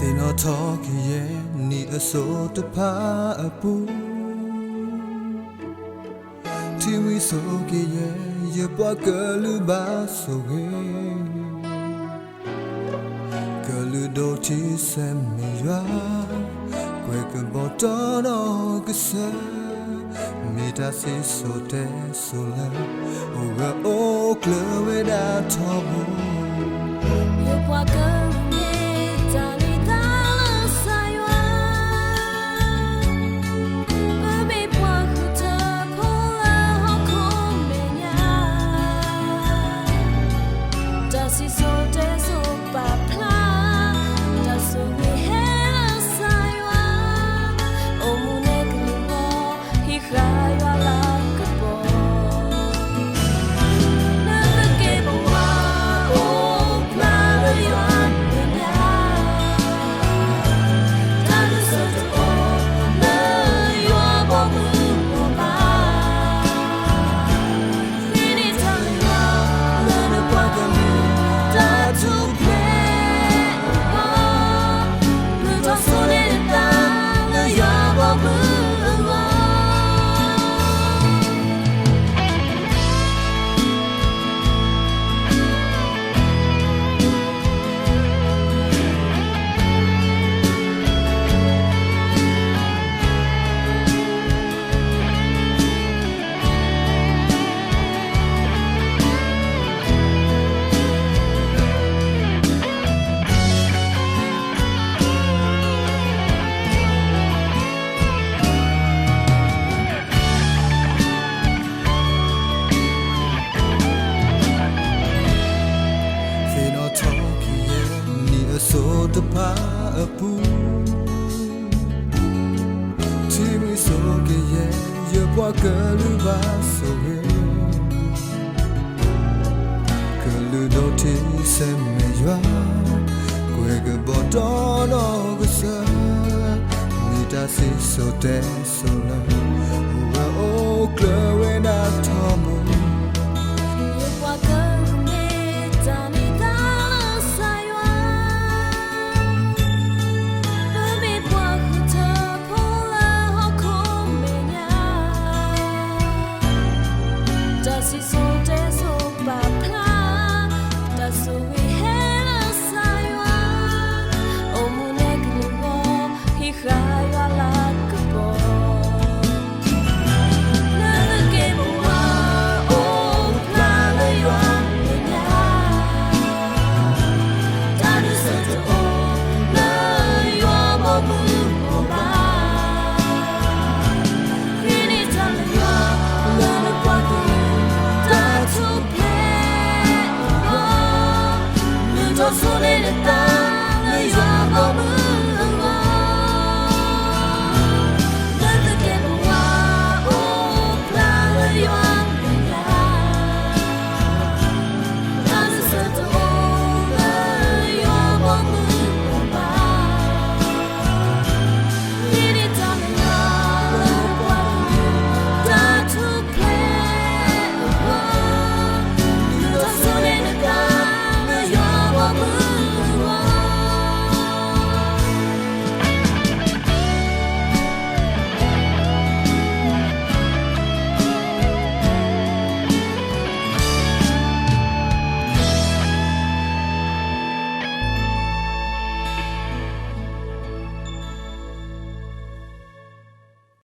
သ့ၣ်နီၣ်ထီၣ်က့ၤယဲ နံၣ်အစိၤတဖၣ်အပူၤ, ထံမံဆိက့ၤယဲ ယပှၤကလုာ်ဘၣ်ဆိၣ်ဂ့ၤ, ကလုာ်ဒိၣ်ထံဆဲးမဲာ်ယွၤ, ကွဲးကဘီတီဒီးကစၢ်, မ့ၢ်တၢ်စံၣ်စိၤတဲစိၤလၢ အိၣ်ဂၢၢ်အိၣ်ကျၢၤဝဲဒၣ်ထီဘိ, ယပှၤကလုာ်မ့ၢ်တၢ်န့ၢ်သါလၢကစၢ်ယွၤ, ပမ့ၢ်ပှၤဃုထၢဖိလၢဟီၣ်ခိၣ်မဲာ်ညါ, တၢ်စံၣ်စိၤတဲစိၤပာ်ဖျါ, တၢ်ဆိၣ်ဂ့ၤဟဲလၢကစၢ်ယွၤ, အိၣ်မူန့ၣ်ကလုၢ်လီၤ ဟံးဃာ်ယွၤလၤကပီၤ, လၢသုးက့ပဝးအိၣ်ဖျါလၢယွၤမဲာ်ညါ, တၢ်လၢစိၤတအိၣ်လၢယွၤဘီမုၢ်ဘီပၤ, ဃ့န့ၢ်တၢ်လၢယွၤလၢနပှၤကလုာ်တၢ်ထူၣ်ဖျဲးအဂီၢ်, မုၢ်ထီၣ်ဆိန့ၢ်နသးလၢယွၤဘီမုၢ်အဂီၢ်. သ့ၣ်နီၣ်ထီၣ်က့ၤယဲ နံၣ်အစိၤတဖၣ်အပူၤ, ထံမံဆိက့ၤယဲ ယပှၤကလုာ်ဘၣ်ဆိၣ်ဂ့ၤ, ကလုာ်ဒိၣ်ထံဆဲးမဲာ်ယွၤ, ကွဲးကဘီတီဒီးကစၢ်, မ့ၢ်တၢ်စံၣ်စိၤတဲစိၤလၢ